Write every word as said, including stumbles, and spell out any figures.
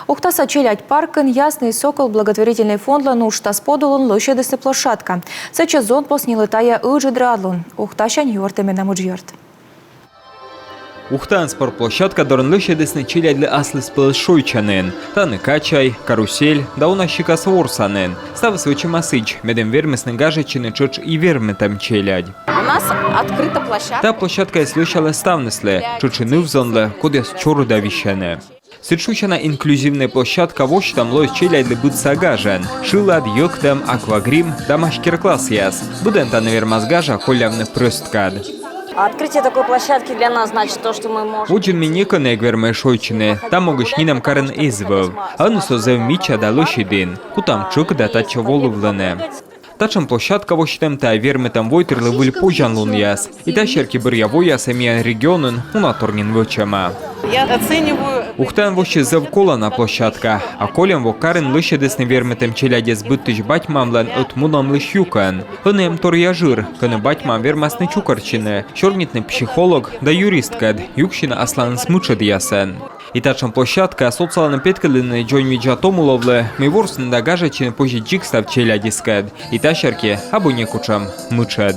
Ухтаса челядь паркын «Ясный сокол» благотворительный фондлӧн уджтас подулын лӧсьӧдісны площадка. Сэтчӧ зонпос ньылі тайӧ ыджыд радлун. Ухтасянь юӧртӧ менам уджъёрт. Ухтаын спорт площадка дорын лӧсьӧдісны челядьлы аслыспӧлӧс шойччанін. Тані качай, карусель да уна сикас ворсанін. Ставыс вӧчӧма сідз, медым вермисны гажӧдчыны тшӧтш и вермытӧм челядь. У нас открыта площадка. Та площадкаыс лӧсялӧ ставныслы, тшӧтш и ныв-зонлы, кодъяс чорыда висьӧны. Сідз шусяна инклюзивнӧй площадка восьтӧм лоис челядьлы быдса гажӧн: шылад, йӧктӧм, аквагрим да мастер-классъяс. Быдӧн тані вермас гажа коллявны прӧст кад. Открытие такой площадки для нас значит то, что мы можем... Водзын ми некӧн эг вермӧй шойччыны, та могысь нинӧм карын эз вӧв. А ӧні со зэв мича да лӧсьыд ин. Кутам тшӧкыда татчӧ волывлыны. Татшӧм площадка восьтӧм — тайӧ вермытӧм войтырлы выль позянлунъяс. И та серти бӧръя воясӧ миян регионын уна тор нин вӧчӧма. Я оцениваю... Ухтаын воссис зэв колана площадка. А кольӧм во карын лӧсьӧдісны вермытӧм челядьӧс быдтысь бать-мамлӧн ӧтмунӧмлысь юкӧн. Ӧні эм торъя жыр, кӧні бать-мам вермасны чукӧртчыны, сёрнитны психолог да юристкӧд, юксьыны асланыс мытшӧдъясӧн. И татшӧм площадкаӧ отсалӧны петкӧдлыны дзоньвидза томуловлы, мый ворсны да гажӧдчыны позьӧ дзик став челядьыскӧд. И та серти абу некутшӧм мытшӧд.